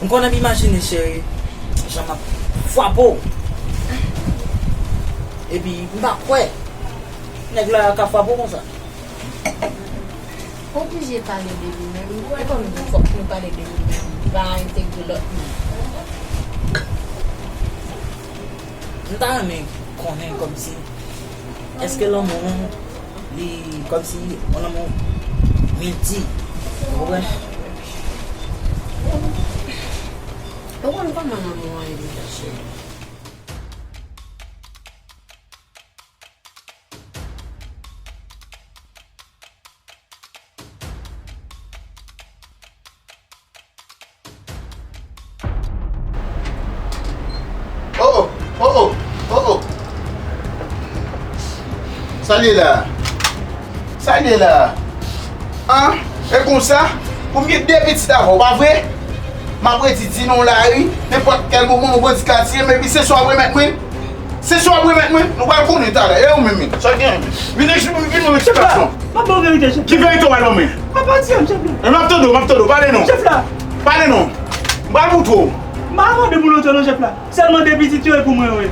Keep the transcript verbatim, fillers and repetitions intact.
M konnen m imajine, cheri, jan m ap frape w. Epi m pa kwè nèg la ka frape w konsa. Oblije pale de li menm. E kòm nou fòk nou pale de li menm. M pa entegre lòt moun. M ta renmen konnen kòmsi, èske lanmou nou, li kòmsi yon lanmou milti, ou konprann? Ou konn kòman lanmou an ye deja, cheri. Oh oh, oh oh, oh oh. Sa l ye la? Sa l ye la? An? E konsa? Pou m gen de pitit avè w, pa vre? M ap redi di nan lari, nenpòt kèl moman yon bandi ka tire m, epi se sa w ap remèt mwen? Se sa w ap remèt mwen? Nou pral konnen talè, e ou menm menm? Sa w gen? Vin, vin, vin, vin, chèf la. M ap ba w verite, chèf la. Ki verite w pral ban mwen? M ap pati, chèf la. E m ap tande w, m ap tande w, pale non. Chèf la. Pale non. M pral moutre w. M pa mande pou lontan non, chèf la. Sèlman de pitit yo e pou mwen yo ye.